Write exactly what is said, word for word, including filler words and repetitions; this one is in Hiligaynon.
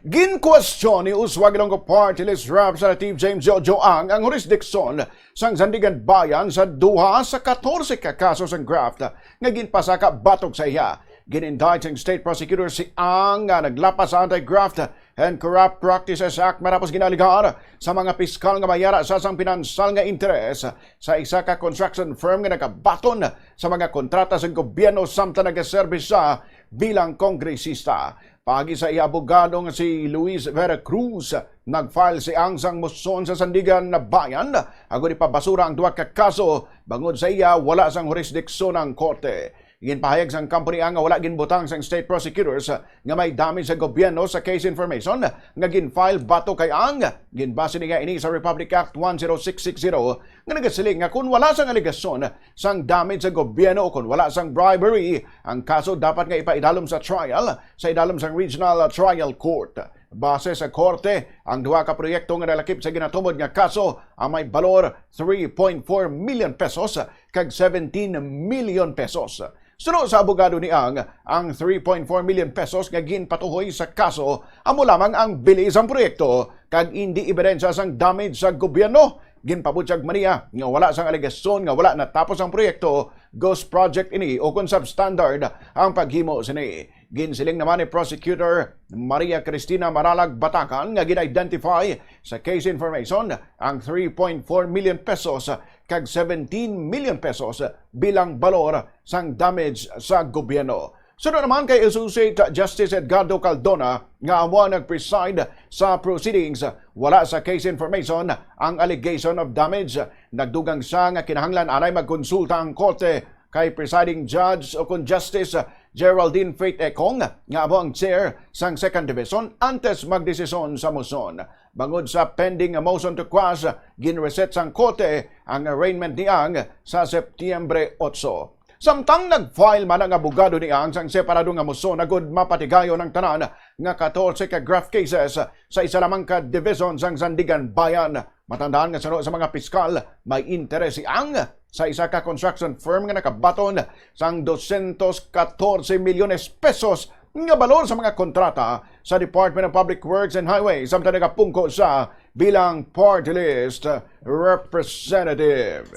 Ginkwestiyon ni Uswag Ilonggo Party List Representative James Jojo Ang ang jurisdiction sang Sandiganbayan sa duha sa katorse ka kaso sang graft nga ginpasaka batok sa iya. Gin-indict sang state prosecutor si Ang nga naglapas sa Anti-Graft and Corrupt Practices Act matapos ginaalegar sa mga piskal nga may ara sa sang pinansal nga interes sa isa ka construction firm nga nagabaton sa mga kontrata sa gobyerno samtang nagaserbi siya bilang kongresista. Paagi sa iya abogado nga si Luis Vera Cruz, nag-file si Ang sang moson sa Sandiganbayan agud ipabasura ang duha ka kaso bangod sa iya wala sang jurisdiksyon ang korte. Ginpahayag sang kampo ni Ang nga wala ginbutang sang state prosecutors nga may damage sa gobyerno sa case information nga gin-file batok kay Ang. Ginbase niya ini sa Republic Act one zero six six zero nga nagasiling nga kon wala sang alegasyon sang damage sa gobyerno o kon wala sang bribery, ang kaso dapat nga ipaidalom sa trial sa idalom sang Regional Trial Court. Base sa korte, ang duha ka proyekto nga nalakip sa ginatumod nga kaso ang may balor three point four million pesos kag seventeen million pesos. Suno sa abogado ni Ang, ang three point four million pesos nga ginpatuhoy sa kaso amo lamang ang bili sang proyekto kag indi ebidensya sang damage sa gobyerno. Ginpabutyag man niya nga wala sang alegasyon nga wala natapos ang proyekto, ghost project ini o kon substandard ang paghimo sini. Ginsiling naman ni Prosecutor Maria Cristina Maralag Batacan nga gin-identify sa case information ang three point four million pesos kag seventeen million pesos bilang balor sang damage sa gobyerno. Suno naman kay Associate Justice Edgardo Caldona nga amo ang nag-preside sa proceedings, wala sa case information ang allegation of damage. Nagdugang siya nga kinahanglan anay magkonsulta ang korte kay Presiding Judge o kon Justice Geraldine Faith Ekong nga amo ang chair sang Second Division antes magdesisyon sa motion. Bangod sa pending nga motion to quash, ginreset sang korte ang arraignment ni Ang sa Setyembre otso. Samtang nag-file man ang abogado ni Ang sang separado nga moson agud mapatigayon ang tanan nga katorse ka graft cases sa isa lamang ka division sang Sandiganbayan. Matandaan nga suno sa mga piskal, may interes si Ang sa isa ka construction firm nga nakabaton sang dosyentos katorse milyones pesos nga balor sa mga kontrata sa Department of Public Works and Highways samtang nagapungko siya bilang party list representative.